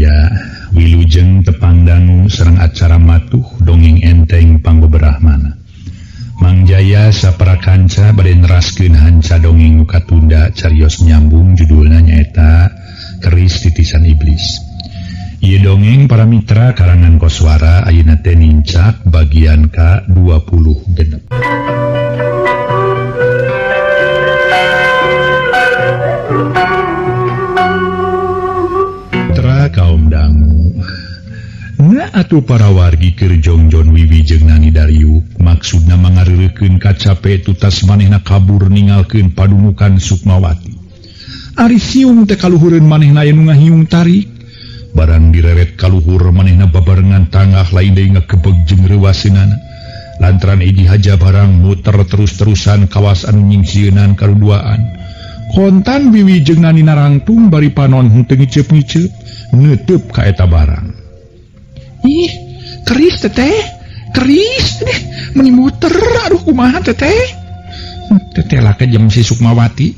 Sadaya wilujeng tepang dangu sareng acara matuh dongeng enteng pangbeberahmana. Mang Jaya saparakanca bade neraskeun hanca dongeng nu katunda carios nyambung judulna nyaeta Keris Titisan Iblis. Ieu dongeng para mitra karangan Koswara ayeuna teh nincak bagian ka 26. Kaum dangu na atuh para wargi keur jongjon Wiwi jeung Nani Dariuk maksudna mangareurekeun kacape tutas manehna kabur ningalkeun padumukan Sukmawati. Ari siung teh kaluhureun manehna aya nu ngahiung tarik barang direret kaluhur manehna babarengan tangah lain deui ngagebeg jeung reuwaseunana lantaran hiji haja barang muter terus-terusan kawas anu nyingsieunan karuduaan. Kontan Wiwi jeung Nani narangtung bari panon henteu ngiceup-ngiceup neuteub ka eta barang. Ih, keris teteh, keris deh, meni muter, aduh kumaha teteh. Teteh lah kejam si Sukmawati.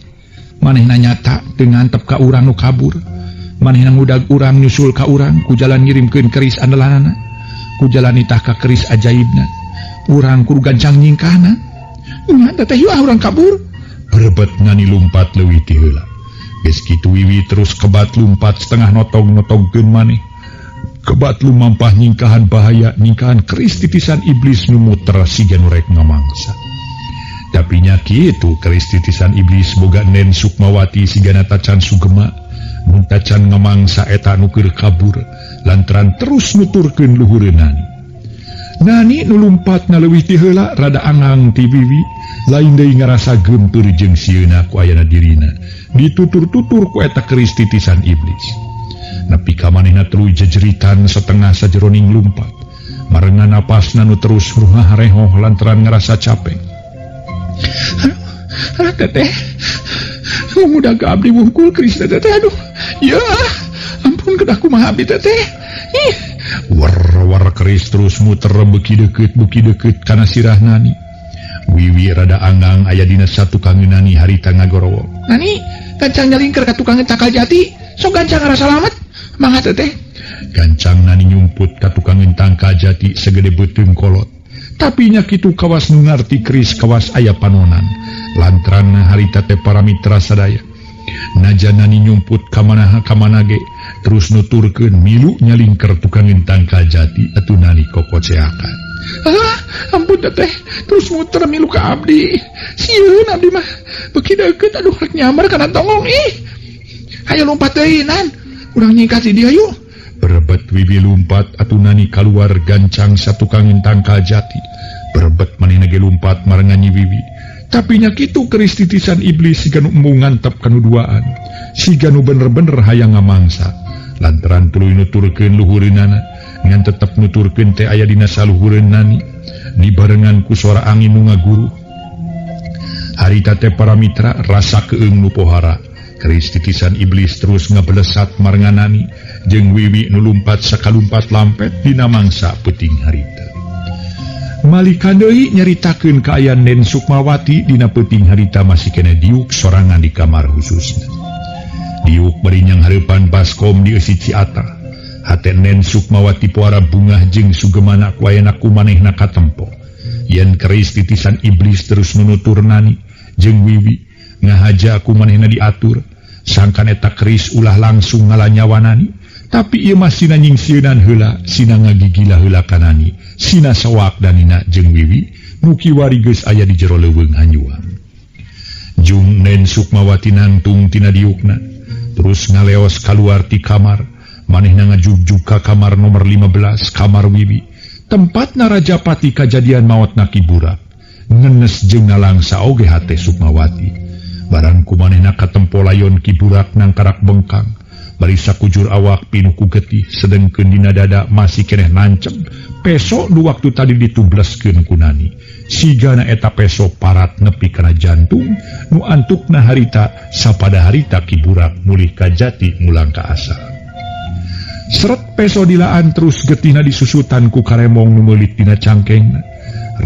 Manehna nyata teu ngantep ka urang nu kabur. Manehna ngudag urang nyusul ka urang ku jalan ngirimkeun keris andalanana. Ku jalan nitah ka keris ajaibna. Urang kudu gancang nyingkahna. Nya teteh yeuh urang kabur. Berebet Nani lumpat leuwih ti heula. Geus kitu Wiwi terus kebat lumpat setengah notog-notogkeun maneh. Kebat lumampah nyingkahan bahaya nyingkahan keris titisan iblis nu muter siga nu rek ngamangsa. Tapi nya kitu keris titisan iblis boga Nen Sukmawati sigana tacan sugema mun tacan ngamangsa eta nu keur kabur lantaran terus nuturkeun luhureun Nani. Nani nu lumpat leuwih ti heula rada angang ti Wiwi lain deui ngarasa geumpeur jeung sieuna ku ayana dirina ditutur-tutur ku eta keris titisan iblis. Nepi ka manehna tuluy jejeritan setengah sajeroning lumpat marengan napasna nu terus ruhah rehoh lantaran ngarasa capek. Aduh, teteh ngudag ka abdi wungkul keris teteh, aduh ya ampun kedah kumaha abdi teteh. Ih, war-war keris terus muter beuki deukeut kana sirah Nani. Wiwi rada anggang aya dina satukangeun Nani harita ngagorowo. Nani, gancang nyalingker ka tukang tangkal jati, sok gancang ngarasa salamet. Mangga teteh. Gancang Nani nyumput ka tukangeun tangkal jati segede beuteung kolot. Tapi nya kitu kawas nu ngarti keris kawas aya panonan. Lantaran harita teh para mitra sadaya. Najan Nani nyumput kamana kamana ge terus nuturkeun milu nyalingker tukangeun tangkal jati atuh Nani kokoceakan. Ah, ampun teteh, terus muter milu ka abdi. Sieun abdi mah beuki deukeut aduh rek nyamar kana tongong ih. Hayo lompat deui Nan, urang nyingkat si dia yuk. Berebet Wiwi lumpat atuh Nani kaluar gancang satukangeun tangkal jati. Berebet manehna ge lumpat marengan Nyi Wiwi. Tapi nya kitu keris titisan iblis siga nu embung ngantep kanu duaan. Siga nu bener-bener hayang ngamangsa. Lantaran tuluy nuturkeun luhureunana ngan tetep nuturkeun teh aya dina saluhureun Nani dibarengan ku sora angin nu ngaguruh. Harita teh para mitra rasa keung nu pohara. Keris titisan iblis terus ngabelesat marengan Nani jeung Wiwi nu lumpat sakalumpat lampet dina mangsa peuting harita. Malika deui nyaritakeun kaayaan Nen Sukmawati dina peuting harita masih kena diuk sorangan di kamar khususna. Diuk bari nyanghareupan baskom dieusi Ciata. Hate Nen Sukmawati puara bungah jeung sugemana ku ayana ku manehna katempo. Yen keris titisan iblis terus nunutur Nani jeung Wiwi ngahaja ku manehna diatur. Sangkan eta keris ulah langsung ngalanyawa Nani, tapi ieu mah sina nyingsieunan heula, sina ngagigila heula ka Nani, sina sawak danina jeung Wiwi nu kiwari geus aya di jero leuweung hanyuang. Jung Nen Sukmawati nangtung tina diukna, terus ngaleos kaluar ti kamar, manehna ngajugjug ka kamar nomor 15, kamar Wiwi, tempatna Rajapati kajadian maotna Ki Burak. Ngenes jeung nalangsa oge hate Sukmawati. Barang ku manehna katempo layon Ki Burak nangkarak bengkang. Bari sakujur awak pinuh ku getih, sedengkeun dina dada masih keneh nancep. Peso nu waktu tadi ditubleskeun ku Nani. Sigana eta peso parat nepi kana jantung, nu antukna harita sapada harita Ki Burak mulih ka jati mulang ka asal. Seret peso dilaan terus getihna disusutan ku karemong nu meulit dina cangkengna.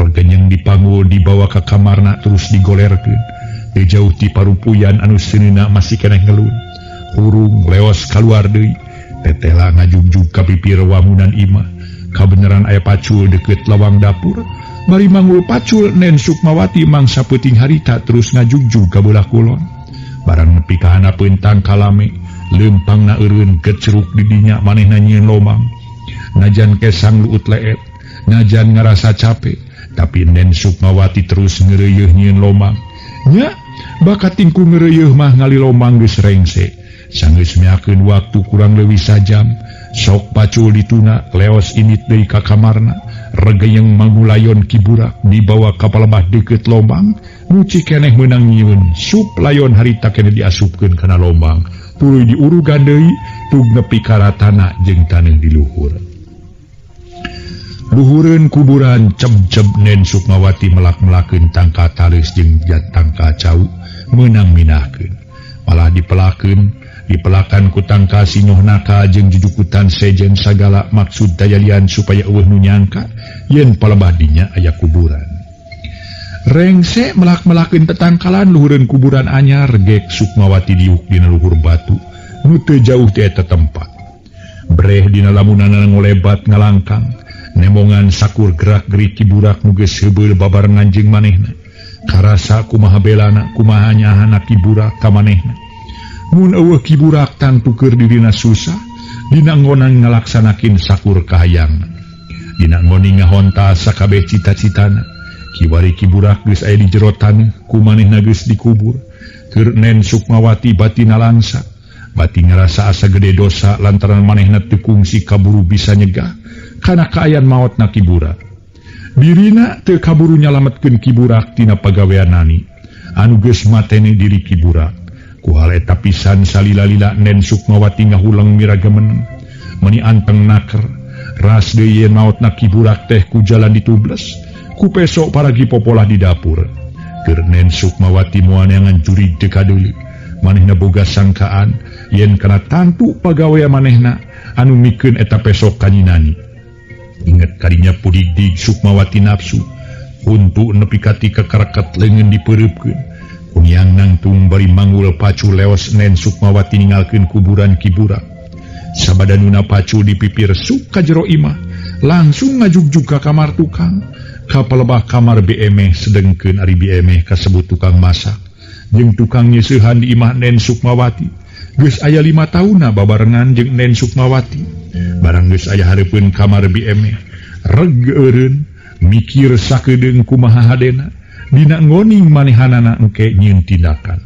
Regenyeng dipanggul dibawa ka kamarna terus digolerkeun. Teu jauh ti parupuyan anu seuneuna masih keneh ngelun. Hurung leos kaluar deui. Tetela ngajugjug ka pipir wangunan imah. Kabeneran aya pacul deket lawang dapur. Bari manggul pacul Nen Sukmawati mangsa peuting harita terus ngajugjug ka beulah kulon. Barang nepi ka handapeun tangkalame, leumpangna eureun geceruk di dinya manehna nyieun lomang. Najan kesang luut leet, najan ngarasa capek, tapi Nen Sukmawati terus ngeureuyeun nyieun lomang. Nya, bakat tingku ngeureuyeun mah ngali lomang geus rengse. Sanggeus miakeun waktu kurang leuwih sajam, sok pacul dituna leos init deui ka kamarna. Regeyeng mangulayon Ki Burak dibawa ka palebah deukeut lomang, nu keneh meunang nyieun sup layon harita keneh diasupkeun kana lomang, tuluy diurugan deui tug nepi ka ratana jeung taneuh di luhur. Luhureun kuburan ceb-ceb Nen Sukmawati melak-melakeun tangka taleus jeung tangka cau meunang minahkeun. Malah dipelakeun, dipelakan ku tangka sinyoh naka jeung jujukutan sejen sagala maksud dayalian supaya eueuh nu nyangka yen palebah dinya aya kuburan. Rengse melak-melakeun tetangkalan luhureun kuburan anyar gek Sukmawati diuk dina luhur batu nu teu jauh ti eta tempat. Breh dina lamunana ngolebat ngalangkang, nemongan sakur gerak-gerik Ki Burak nu geus heubeul babarengan jeung manehna. Karasa kumaha belana, kumaha nyahana Ki Burak ka manehna. Mun eueuh Ki Burak tangtu keur dirina susah, dina nggonan ngalaksanakeun sakur kahayangna. Dina ngoni ngahonta sakabeh cita-citana. Kiwari Ki Burak geus aya di jero taneuh, ku manehna geus dikubur. Keur Nen Sukmawati batina langsa, bati ngarasa asa gede dosa lantaran manehna teu kungsi kaburu bisa nyegah kana kaayaan maotna Ki Burak. Dirina teu kaburu nyalametkeun Ki Burak tina pagawean nani anu geus mateni diri Ki Burak. Ku hal eta pisan salila-lila Nen Sukmawati ngahuleng miraga meneng, meuni anteng naker. Ras deui yen maotna Ki Burak teh ku jalan ditubles, ku peso paragi popolah di dapur. Keur Nen Sukmawati moal neangan jurig teu kadeuleu. Manehna boga sangkaan yen kana tantu pagawean manehna anu mikeun eta peso ka Nyi Nani. Inget kadinya pudigdig Sukmawati nafsu huntu nepi ka tika karaket leungeun dipeureupkeun. Kuniang nangtung bari manggul pacu leos Nen Sukmawati ninggalkeun kuburan Ki Burak. Sabadanuna pacu di pipir suk ka jero imah, langsung ngajugjug ka kamar tukang. Ka palebah kamar BM sedengkeun ari BM kasebut tukang masak jeung tukang nyeusehan di imah Nen Sukmawati. Geus aya 5 taunna babarengan jeung Nen Sukmawati. Barang geus aya hareupeun kamar BM, reg eureun mikir sakedeung kumaha hadena dina ngoning manehanana engke nyieun tindakan.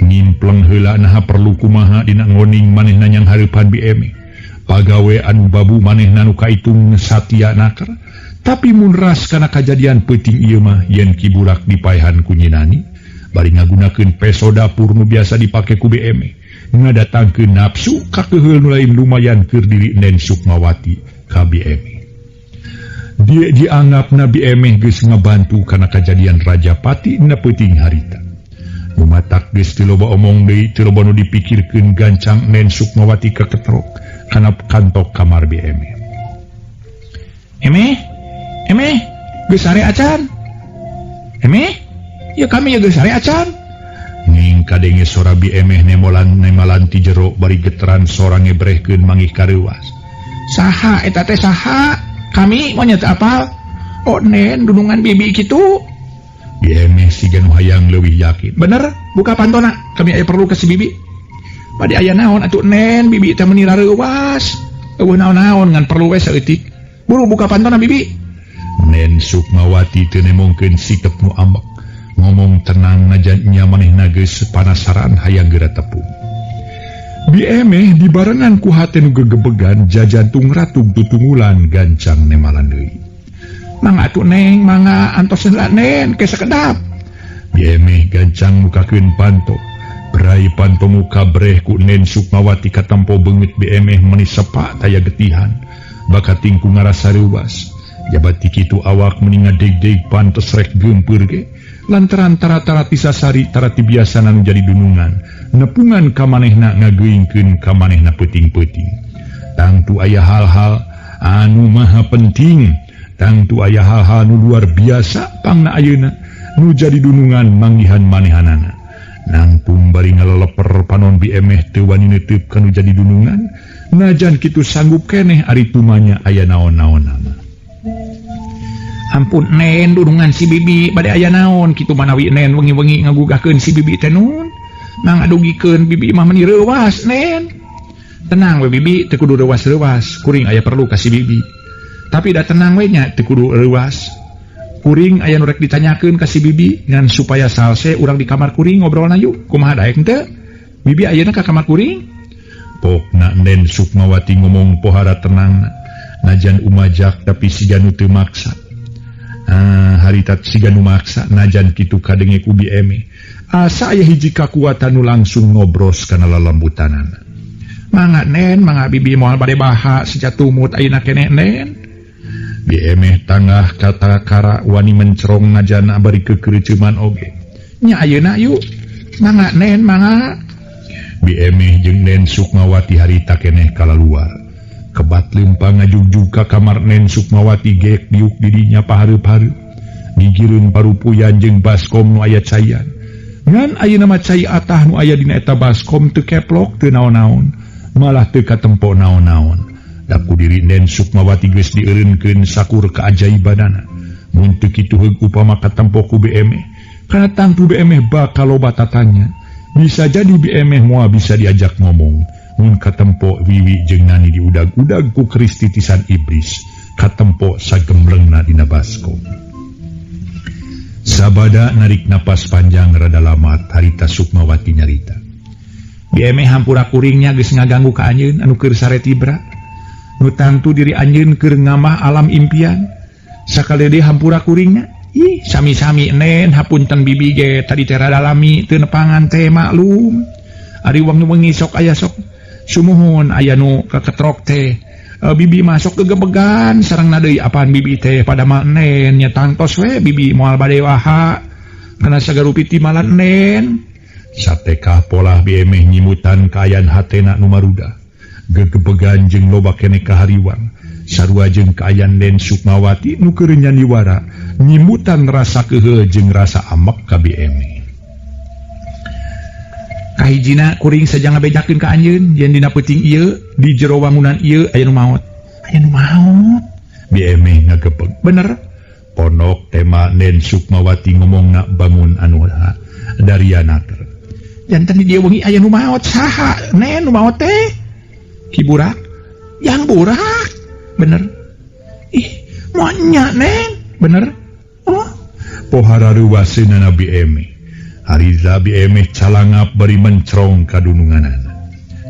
Ngimpleng heula naha perlu kumaha dina ngoning manehna nyang hareupan BM. Pagawe anu babu manehna nu kaitung satia naker, tapi mun ras kana kajadian peuting ieu mah yen Ki Burak dipaehan ku Nyi Nani bari ngagunakeun peso dapur nu biasa dipake ku BM, ngadatangkeun nafsu kakeuheul nu lain lumayan keur diri Nen Sukmawati ka BM. Dia dianggap Nabi Emeh geus ngabantu kana kajadian Rajapati dina peuting harita. Nu matak geus teu loba omong deui, teu loba nu dipikirkeun gancang Nen Sukmawati kaketrok kana kantok kamar BM. Emeh, emeh, geus sare acan. Emeh, ya kami ya geus sare acan. Ning kadenge sora BM nemolan nemalan ti jero bari geteran sora ngebrehkeun mangih kareuwas. Saha eta teh saha? Kami monyet apal? Oh Nen, dunungan bibi kitu. BM siga nu hayang leuwih yakin. Bener, buka pantona. Kami aya perlu ka si bibi. Bade aya naon atuh Nen, bibi teh meuni rareuwas. Eueuh naon-naon ngan perlu we saeutik. Buru buka pantona bibi. Nen Sukmawati teu nemongkeun sikep nu ambek. Ngomong tenang najan nya manehna geus panasaran hayang geura tepung. Biemeh dibarengan ku hate nu gegebegan jajantung ratug tutunggulan gancang nemalan deui. Mangga atuh Neng, mangga antos heula Nen, ke sakedap. Biemeh gancang mukakeun panto. Berai panto muka breh ku Nen Sukmawati katempo beungeut Biemeh meuni sepa taya getihan. Bakating ku ngarasa reuwas. Jabati kitu awak meuni ngadeg-deg pantes rek geumpeur ge. Lantaran tara-tara tisasari tarati biasa nu jadi dunungan. Nepungan ka manehna ngageuingkeun ka manehna peuting-peuting. Tangtu aya hal-hal anu maha penting, tangtu aya hal-hal nu luar biasa pangna ayeuna nu jadi dunungan manggihan manehanana. Nangtung bari ngaleleper panon biemeh teu wani neuteup kanu jadi dunungan, Najan kitu sanggup keneh ari tumanya aya naon-naon mah. Ampun Nen dunungan si bibi bade aya naon kitu manawi Nen wengi-wengi ngagugahkeun si bibi teh nun. Mang adugikeun bibi mah meuni reuwas Nen. Tenang we bibi teu kudu reuwas-reuwas, kuring aya perlu ka si bibi. Tapi da tenang we nya teu kudu reuwas. Kuring aya nu rek ditanyakeun ka si bibi ngan supaya salse urang di kamar kuring ngobrolna yuk. Kumaha daek henteu? Bibi ayeuna ka kamar kuring? Pokna Nen Sukmawati ngomong pohara tenang. Najan umajak tapi siga nu teu maksa. Harita siga nu maksa najan kitu kadenge ku Bi Emeh. Asa aya hiji kakuatan nu langsung ngobros kana lalambutanana. Mangga Nen, mangga bibi moal bade baha sejatumut ayeuna keneh Nen. Bi Emeh tangah katakara wani mencerong najana bari kekereuceuman oge. Nya ayeuna yuk. Mangga Nen, mangga. Bi Emeh jeung Nen Sukmawati harita keneh kalaluar. Kebat leumpang ngajugjug ka kamar Nen Sukmawati gek diuk di dinya pahareup-hareup. Gigireun parupuyan jeung baskom nu aya caian. Ngan ayeuna mah cai atah nu aya dina eta baskom teu keplok teu naon-naon, malah teu katempo naon-naon. Da ku diri Nen Sukmawati geus dieureunkeun sakur keajaibanana. Mun teu kitu heug upama katempo ku Bi Emeh, kana tangtu Bi Emeh bakal loba tatanya. Bisa jadi Bi Emeh moal bisa diajak ngomong. Mun katempo Wiwi jeung Nani diudag-udag ku keris titisan iblis, katempo sagemblengna dina baskom. Sabada narik napas panjang rada lamat harita Sukmawati nyarita. Bi Emeh hampura kuringnya geus ngaganggu ka anjeun anu keur sare tibra. Nu tangtu diri anjeun keur ngamah alam impian. Sakali deui hampura kuringnya. Ih, sami-sami Nen, hapunten bibi ge tadi teh rada lami teu nepangan teh maklum. Ari wengi-wengi sok aya sok sumuhun aya nu kaketrok teh. Bibi mah sok gegebegan sareng deui apaan bibi teh pada mah Nen nya tangtos we bibi moal bade waha. Kana sagarupi timalan Nen. Satekah polah Bi Emeh nyimutan kaayan hatena nu marudah. Gegebegan jeung loba keneh kahariwang. Sarua jeung kaayan Nen Sukmawati nu keur nyaniwara nyimutan rasa keheul jeung rasa amek ka Bi Emeh. Kahijina kuring saja ngabejakeun ka anjeun yen dina peuting ieu di jero wangunan ieu aya nu maot. Aya nu maot. Bi Emeh ngagebeg. Bener. Pondok tema Nen Sukmawati ngomongna bangun anu dariana teh. Janten di dieu wengi aya nu maot saha Nen nu maot teh? Ki Burak. Yang Burak. Bener. Ih, moanya Nen. Bener. Oh. Pohara reuwaseunana Bi Emeh. Harita Bi Emeh calangap bari mencerong ka dununganana.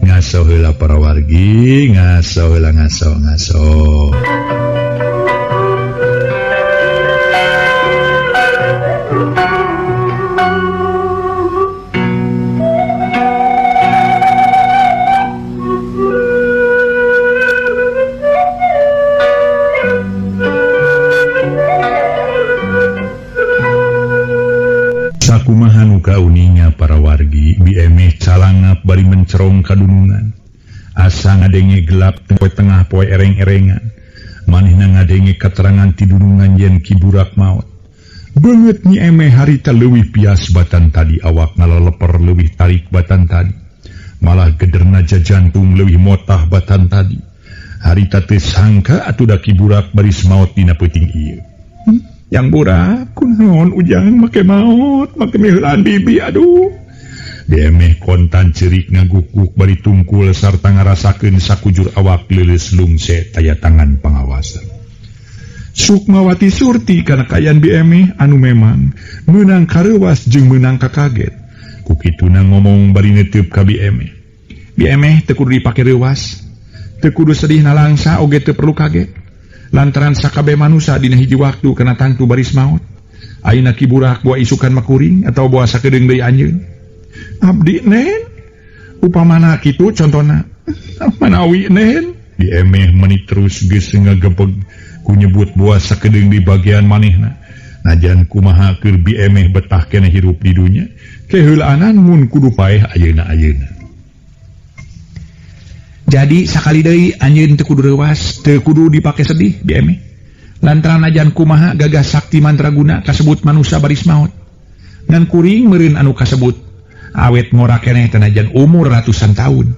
Ngaso heula para wargi, ngaso heula ngaso ngaso. Sakumaha nu kauninga para wargi, Bi Emeh calangap bari mencerong ka dunungan. Asa ngadenge gelap poe tengah poe ereng-erengan. Manehna ngadenge katerangan ti dunungan yen Ki Burak maot. Beungeut Nyi Emeh harita leuwih pias batan tadi, awak ngaleleper leuwih tarik batan tadi. Malah gederna jajantung leuwih motah batan tadi. Harita teu sangka atuh da Ki Burak baris maot dina peuting ieu. Yang Burak kunaon ujang make maot make miheulaan bibi aduh. Bi Emeh kontan ceurik ngagukguk bari tungkul sarta ngarasakeun sakujur awak leuleus lungse taya tangan pangawasan. Sukmawati surti kana kaayaan Bi Emeh anu memang meunang kareuwas jeung meunang kakaget. Ku kituna ngomong bari neuteub ka Bi Emeh. Bi Emeh teu kudu dipake reuwas, teu kudu sedih nalangsa oge teu perlu kaget. Lantaran sakabeh manusa dina hiji waktu kana tangtu baris maot. Ayeuna Ki Burak boa isukan makuring atawa boa sakedeung deui anjeun. Abdi Nen, upamana kitu contona. Manawi Nen. Bi Emeh meuni terus geus ngagebeg ku nyebut boa sakedeung di bagian manehna. Najan kumaha keur Bi Emeh betah keneh hirup di dunya, keheulaanan mun kudu paeh ayeuna-ayeuna. Jadi sakali deui anjeun teu kudu reuwas, teu kudu dipake sedih Bi Emeh. Lantaran najan kumaha gagah sakti mandraguna kasebut manusa baris maot. Ngan kuring meureun anu kasebut awet ngora keneh teh najan umur ratusan tahun.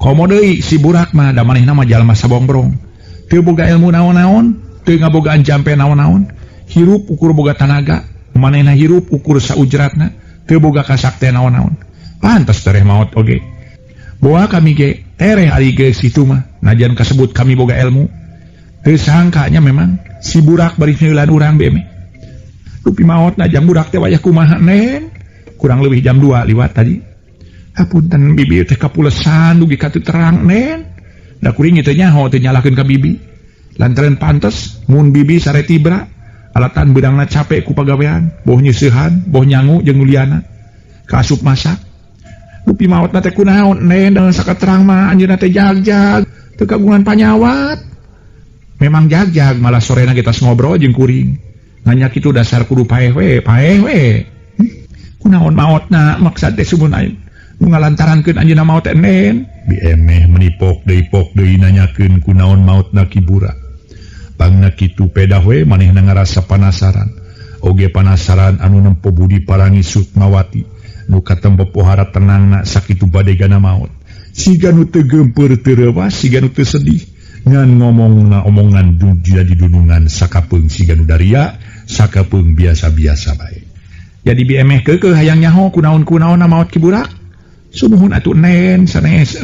Komo deui si burak mah da manehna mah jalma sabongbrong. Teu boga ilmu naon-naon, teu ngabogaan jampe naon-naon, hirup ukur boga tanaga, manehna hirup ukur saujratna, teu boga kasaktian naon-naon. Pantes tereh maot oge. Boa kami ge tereh ari geus kitu mah, najan kasebut kami boga ilmu. Teu sangkanya memang si burak bari nyeulan urang be meh. Rupi maot na jam burak teh wayah kumaha nen. Kurang lebih jam 2 liwat tadi. Hapunten bibi teh kapulesan dugi ka teu terang nen. Da kuring teh nyaho teh nyalahkeun ka bibi. Lantaran pantes mun bibi sare tibra alatan beudangna capek ku pagawean, boh nyeusehan, boh nyangu jeung nuliana. Kaasup masak. Rupi maotna teh kunaon nen da sakaterang mah anjeunna teh jagjag teu kagungan panyawat. Memang jagjag malah sorena kita ngobrol jeung kuring. Nanya kitu dasar kudu paeh we, paeh we. Kunaon maotna maksad teh sumun aing. Nu ngalantarankeun anjeunna maot teh nen. Bi Emeh menipok deui pok deui nanyakeun kunaon maotna Ki Burak. Pangna kitu pedah we manehna ngarasa panasaran. Oge panasaran anu nempo budi parangi Sukmawati. Nu katempo pohara tenangna sakitu badegana maot. Siga nu teu geumpeur teu reuwas, siga nu teu sedih. Ngan ngomongna omongan jadi dunungan sakapeung siga nu daria, sakapeung biasa-biasa bae. Jadi Bi Emeh keukeuh hayang nyaho kunaon-kunaonna maot Ki Burak. Sumuhun atuh nen sanes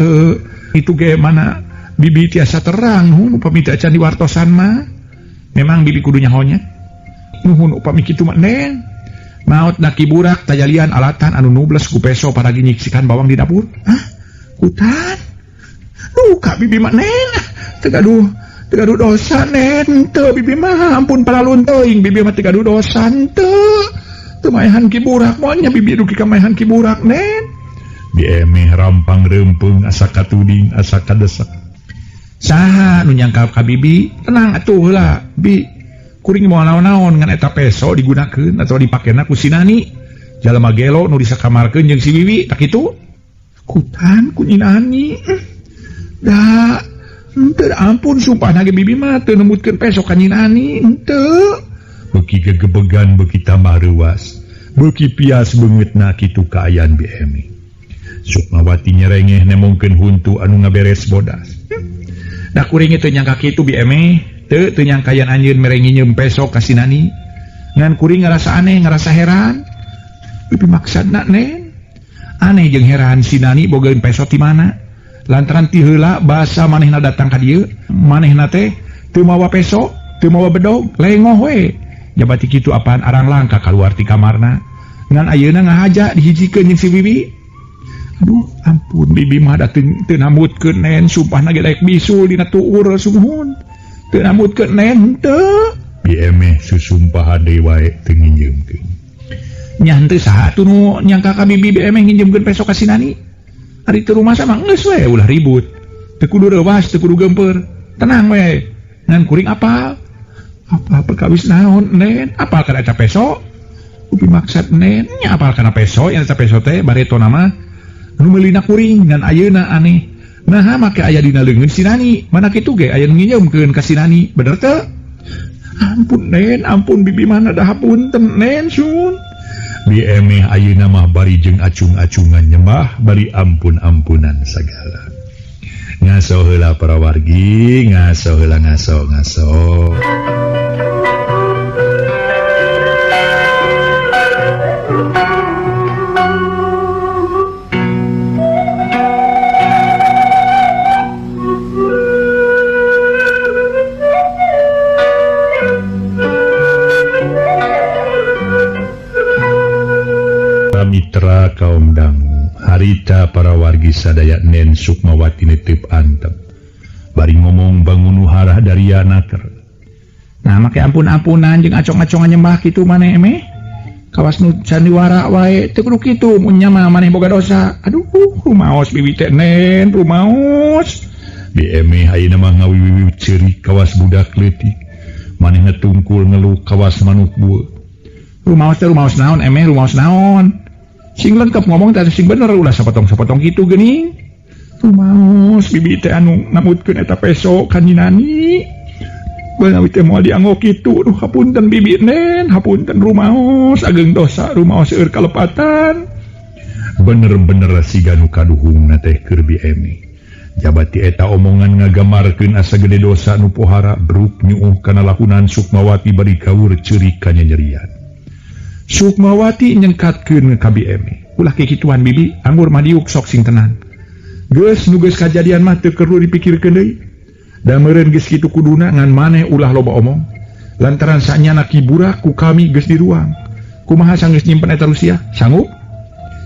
itu ge mana bibi tiasa terang nuhun upami teu acan diwartosan mah. Memang bibi kudu nyahonya. Nuhun upami kitu mah nen. Maot na Ki Burak tajalian alatan anu nubles ku peso paragi nyiksikan bawang di dapur. Hah? Kutan? Duka bibi mah nen. Teu gaduh dosa nen teu bibi mah ampun paralun teuing bibi mah teu gaduh dosa teu. Teu maehan Ki Burak moal nya bibi dugi ka maehan Ki Burak nen. Bi Emeh rampang reumpeung asa katuding asa kadesek. Saha nu nyangka ka bibi? Tenang atuh heula bi. Kuring moal naon-naon ngan eta peso digunakeun atawa dipakena ku si Nani. Jalma gelo nu disakamarkeun jeung si Wiwi tak kitu. Kutan ku Nyi Nani. Da henteu ampun sumpah nage bibi mah teu nemutkeun peso ka Nyi Nani henteu. Beuki gegebegan beuki tambah reuwas. Beuki pias beungeutna kitu kaayaan Bi Emeh. Sukmawati nyerengeh nemongkeun huntu anu ngaberes bodas. Da kuring teu nyangka kitu Bi Emeh, teu nyangka yen anjeun mere nginjeum peso ka si Nani. Ngan kuring ngarasa aneh, ngarasa heran. Bibi maksudna nen. Aneh jeung heran si Nani bogaeun peso ti mana? Lantaran ti heula basa manehna datang ka dieu, manehna teh teu mawa peso, teu mawa bedog, lengoh we. Jabati kitu apaan arang langka kaluar ti kamarna. Ngan ayeuna ngahaja dihijikeun jeung si Wiwi. Aduh, ampun bibi mah da teu namutkeun nen, sumpahna ge daek bisul dina tuur sumuhun. Teu namutkeun nen teu. Bi Emeh susumpahan deui wae teu nginjeumkeun. Nya henteu saha atuh nu nyangka ka bibi Bi Emeh nginjeumkeun peso ka si Nani. Ari teu rumasa mah geus we ulah ribut. Teu kudu reuwas, teu kudu geumpeur. Tenang we. Ngan kuring apal. Apa perkawis naon nen? Apal kana eta peso? Upi maksad nen, nya apal kana peso, yang eta peso teh baretona mah nu meulina kuring ngan ayeuna aneh. Naha make aya dina leungeun si Nani? Mana kitu ge aya nu nginjeumkeun ka si Nani, bener teu? Ampun nen, ampun bibi mana dah hapunten nen sun. Bi Emeh ayeuna mah bari jeung acung-acungan nyembah, bari ampun-ampunan sagala. Ngaso heula para wargi, ngaso heula ngaso ngaso. Mitra kaum dangu harita para wargi sadaya nen Sukmawati nitip antep bari ngomong bangun harah dari naker. Nah make ampun-ampunan jeung acong-acongan nyembah kitu maneh emeh kawas nu sandiwara wae teu kudu kitu mun nya mah maneh boga dosa. Aduh rumaos bibi teh nen rumaos. Bi Emeh ayeuna mah ngawiwiwi ceurik kawas budak leutik manehna tungkul ngeluh kawas manuk bueut. Rumaos teh rumaos naon emeh rumaos naon. Sing lengkap ngomong teh sing bener ulah sapotong-sapotong kitu geuning. Rumaos bibi teh anu namutkeun eta peso ka Nyi Nani. Beunang teh moal dianggo kitu. Duh hapunten bibi nen, hapunten rumaos ageung dosa rumaos seueur kalepatan. Bener-bener siga nu kaduhungna teh keur Bi Emeh. Jabati eta omongan ngagamarkeun asa gede dosa nu pohara bruk nyuuh kana lakunan Sukmawati bari kaur ceurik kanyanyerian. Sukmawati nyengkatkeun ka Bi Emeh. Ulah kikituan bibi, anggur mah diuk sok sing tenang. Geus nu geus kajadian mah teu perlu dipikirkeun deui. Da meureun geus kitu kuduna ngan maneh ulah loba omong. Lantaran sanyana Ki Burak ku kami geus diruang. Kumaha sanggeus nyimpen eta Rusia? Sanggup?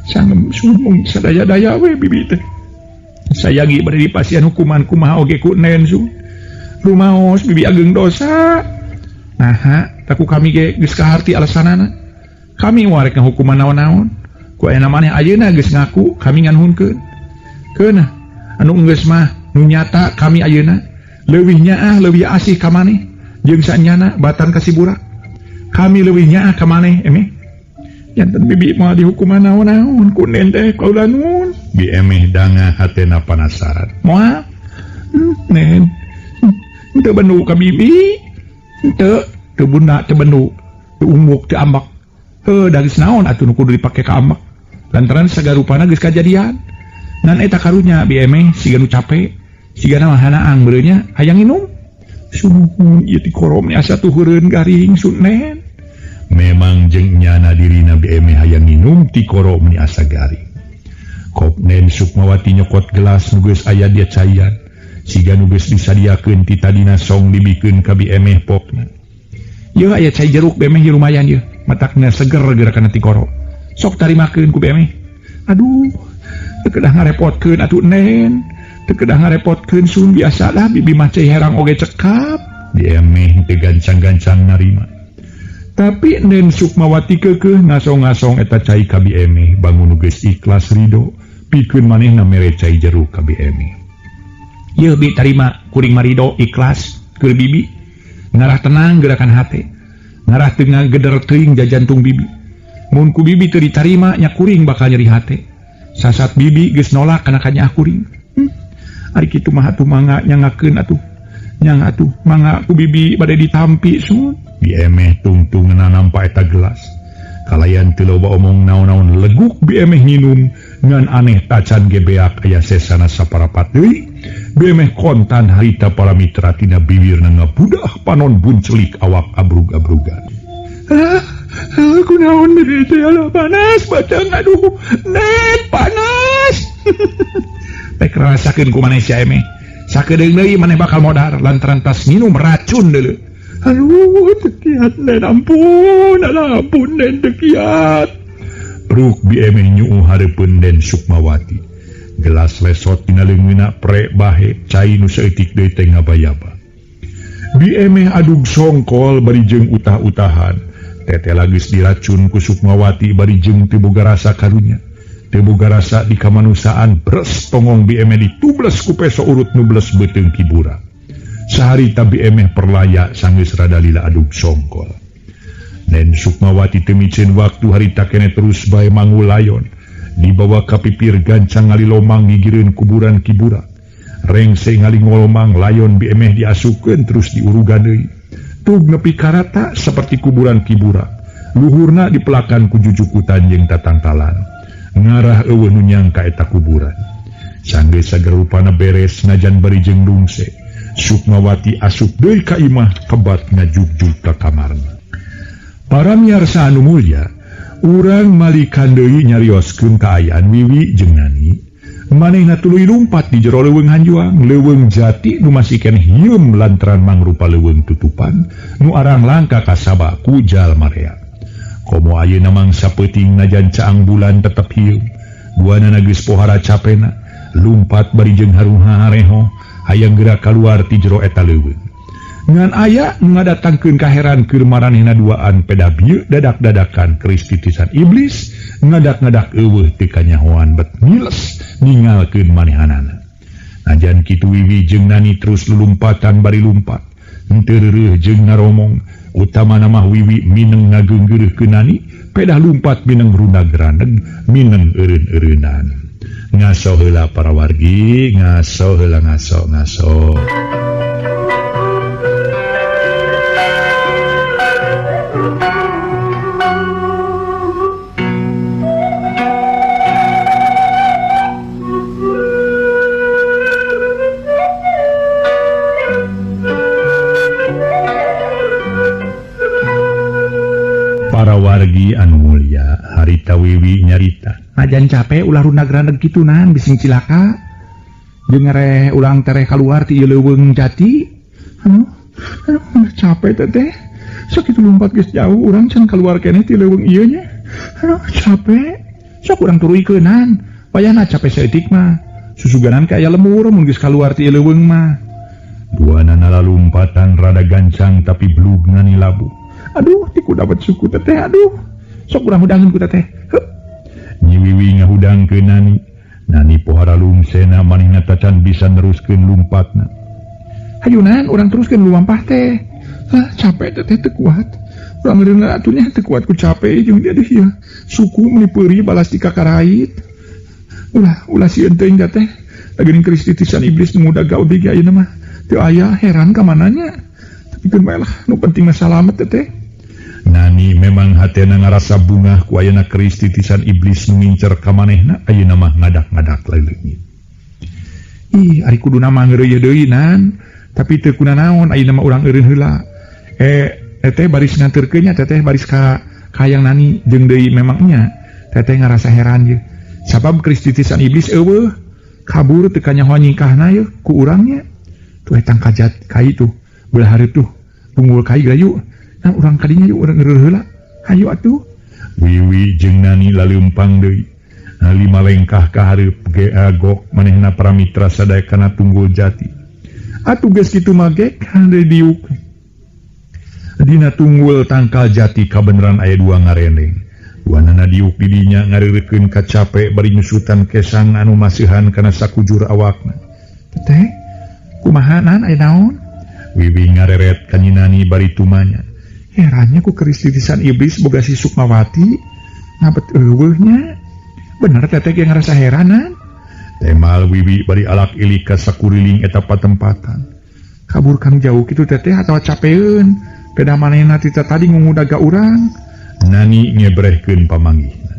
Sanggup sumung sadaya-daya we bibi teh. Sayangi bade dipasihan hukuman kumaha oge ku nen su. Rumaos bibi ageng dosa. Naha, taku kami ge geus kaharti alasanana. Kami warek ngahukuman naon-naon. Ku aya maneh ayeuna geus ngaku kami nganhunkeun. Keunah anu geus mah nu nyata kami ayeuna leuwih nyaah leuwih asih ka maneh jeung sanyana batan ka si Burak. Kami leuwih nyaah ka maneh emeh. Janten bibi moal dihukuman naon-naon ku nen teh kaula nuhun. Bi Emeh dangah hatena panasaran. Moal? Nen. Teu bendu ka bibi. Teu, teu bunda teu bendu. Teu ungguk teu ambek. Heuh da geus naon atuh nu kudu dipake ka ambek. Lantaran sagarupana geus kajadian. Ngan eta karunya Bi Emeh siga nu cape, siga mah hanaang beureunya hayang nginum. Sumuhun ieu ti korom asa tuheureun garing sunen. Memang jeung nyana dirina Bi Emeh hayang nginum ti korom ni asa garing. Kopnen Sukmawati nyokot gelas nu geus aya dia caian. Siga nu geus disadiakeun ti tadina song dibikeun ka Bi Emeh pokna. Yeuh aya cai jeruk Bi Emeh ieu lumayan yeuh. Matakna seger gerakan ti koro. Sok tarimakeun ku Bi Emeh. Aduh, teu kedah ngarepotkeun atuh nen. Teu kedah ngarepotkeun sun biasalah bibi mah cai herang oge cekap. Bi Emeh teu gancang-gancang narima. Tapi nen Sukmawati keukeuh ngasong-ngasong eta cai ka Bi Emeh bangun nu geus ikhlas rido pikeun manehna mere cai jeruk ka Bi Emeh. Yeuh bi tarima kuring marido ikhlas keur bibi. Ngarah tenang gerakan hate. Ngarah teu ngageder teuing jajantung bibi. Mun ku bibi teu ditarima nya kuring bakal nyeri hate. Sasat bibi geus nolak kana kanyaah kuring. Ari kitu mah atuh mangga nyangakeun atuh. Nyang atuh mangga ku bibi bade ditampi sun. Bi Emeh tungtungna nampa eta gelas. Kalayan teu loba omong naon-naon leguk Bi Emeh nginum ngan aneh tacan ge beak aya sesana saparapat deui. Bi Emeh kontan harita para mitra tina bibirna ngabudah panon buncelik awak abrug-abrugan. Kunaon bibi teh alah panas batang aduh net panas. Pek rasakeun ku maneh sia Emeh. Sakedeung deui maneh bakal modar lantaran tas nginum racun deuleu. Aduh, tekiat nen ampun, alah ampun nen tekiat. Bruk Bi Emeh nyuuh hareupeun Den Sukmawati. Gelas lesot dina leungeunna pre bahe cai nu saeutik deui teh ngabayaba. Bi Emeh adug songkol bari jeung utah-utahan. Teteh geus diracun ku Sukmawati bari jeung teu boga rasa karunya. Teu boga rasa di kamanusiaan bres tongong Bi Emeh ditubles ku peso urut nu bles beuteung Ki Burak. Saharita Bi Emeh perlaya sanggeus rada lila adug songkol. Nen Sukmawati teu miceun waktu harita keneh terus bae mangulayon. Dibawa ka pipir gancang ngalilomang gigireun kuburan Ki Burak. Rengse ngalingolomang layon Bi Emeh diasupkeun terus diurugan deui. Tug nepi karata seperti kuburan Ki Burak. Luhurna dipelakan ku jujukutan jeung tatangkalan. Ngarah eueuh nu nyangka eta kuburan. Sanggeus sagarupana beres najan bari jeung dungse. Sukmawati asup deui ka imah kebat ngajugjug ka kamarna. Para miyarsa anu mulya, urang malikan deui nyarioskeun kaayaan Wiwi jeung Nani. Manehna tuluy lumpat di jero leuweung hanjuang, leuweung jati nu masih keneh hieum lantaran mangrupa leuweung tutupan nu arang langka kasaba ku jalma rea. Komo ayeuna mangsa peuting najan caang bulan tetep hieum. Duanana geus pohara capena, lumpat bari jeung haruha-hareho. Hayang geura kaluar ti jero eta leuweung. Ngan aya nu ngadatangkeun kaheran keur maranehna duaan peda bieu dadak-dadakan keris titisan iblis ngadak-ngadak eueuh teu kanyahoan bet ngiles ningalkeun manehanana. Najan kitu Wiwi jeung Nani terus lulumpatan bari lumpat. Henteu reureuh jeung ngaromong, utamana mah Wiwi mineng ngageunggeureuhkeun Nani, pedah lumpat mineng runag-raneg, mineng eureun-eureunan. Ngaso heula para wargi, ngaso heula ngaso ngaso. Para wargi anu mulia, harita Wiwi nyarita. Najan capek ulah rundag-randeg kitu nan bising cilaka. Jeung ngereh ulang tereh kaluar ti ieu leuweung jati. Aduh, aduh capek teteh. Sok kitu lumpat geus jauh urang can kaluar keneh ti leuweung ieu nya. Aduh, capek. Sok urang turuykeunnan. Wayahna capek saeutik mah. Susuganan ka aya lemur mun geus kaluar ti ieu leuweung mah. Duanana lalumpatan rada gancang tapi belug ngani labuh. Aduh, tiku dapat suku teteh, aduh. Sok urang hudangkeun ku teteh. Heup. Nyi Wiwi ngahudangkeun Nani. Nani pohara lungsena manehna tacan bisa neruskeun lumpatna. Hayunan urang teruskeun lumampah teh. Hah, capek teteh teu kuat. Urang meureun atuh nya teu kuat ku capek jeung dia deh ieu. Suku meuni peurih balas ti kakarait. Ulah, ulah sieun teuing teteh. Lagi keris titisan iblis nu ngudag ka abdi ge ayeuna mah. Teu aya heran ka mananya. Tapi keun bae lah, nu penting mah salamet teteh. Nani memang hatena ngarasa bungah ku ayeuna keris titisan iblis nu ngincer ka manehna ayeuna mah ngadak-ngadak leuleuit. Ih, ari kuduna mah ngeureuyeuh deui nan. Tapi teu kunanaon ayeuna mah urang eureun heula. Teteh baris nganterkeun nya teteh baris ka hayang Nani jeung deui memang nya. Teteh ngarasa heran ye. Sabab keris titisan iblis eueuh kabur teu kanyahoan nyingkahna ye ku urang nya. Tuh etang kajat kai tuh belah hareup tuh tunggul kai gayu. Nah, urang kadinya yuk urang ngeureun heula. Hayu atuh. Wiwi jeung Nani laleumpang deui. Lima lengkah ka hareup ge gok manehna paramitra sadaya kana tunggul jati. Atuh geus kitu mah gek hande diuk. Dina tunggul tangkal jati kabeneran aya dua ngarendeng. Duanana diuk di dinya ngareureukeun kacape bari nyusutan kesang anu masihan kana sakujur awakna. Teteh, kumaha nan aya naon? Wiwi ngareret ka Nyi Nani bari tumanya. Herannya ku keris titisan iblis boga si Sukmawati ngabet eueuh nya. Bener teteh ge ngarasa heranan. Temal Wiwi bari alak ilik ka sakuriling eta patempatan. Kabur kanu jauh kitu teteh atawa capeun. Peda manehna ti tadi ngungudag ka urang. Nani ngebrehkeun pamanggihna.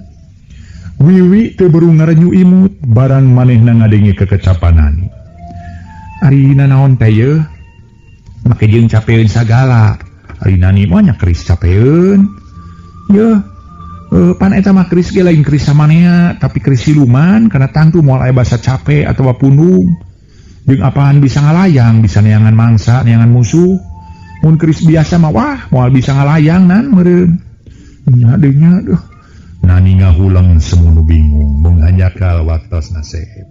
Wiwi teu beru ngarenyu imut barang manehna ngadenge kekecapan Nani. Ari nanaon teh yeuh? Make jeung capeun sagala. Ari Nani mah nya keris capeun. Yeuh, pan eta mah keris ge lain keris samanea, tapi keris siluman kana tangtu moal aya basa capek atawa pundung. Jeung apaan bisa ngalayang, bisa neangan mangsa, neangan musuh. Mun keris biasa mah wah moal bisa ngalayang nan meureun. Nya deui nya duh. Nani ngahuleng semunu bingung mung hanjakal waktosna seep.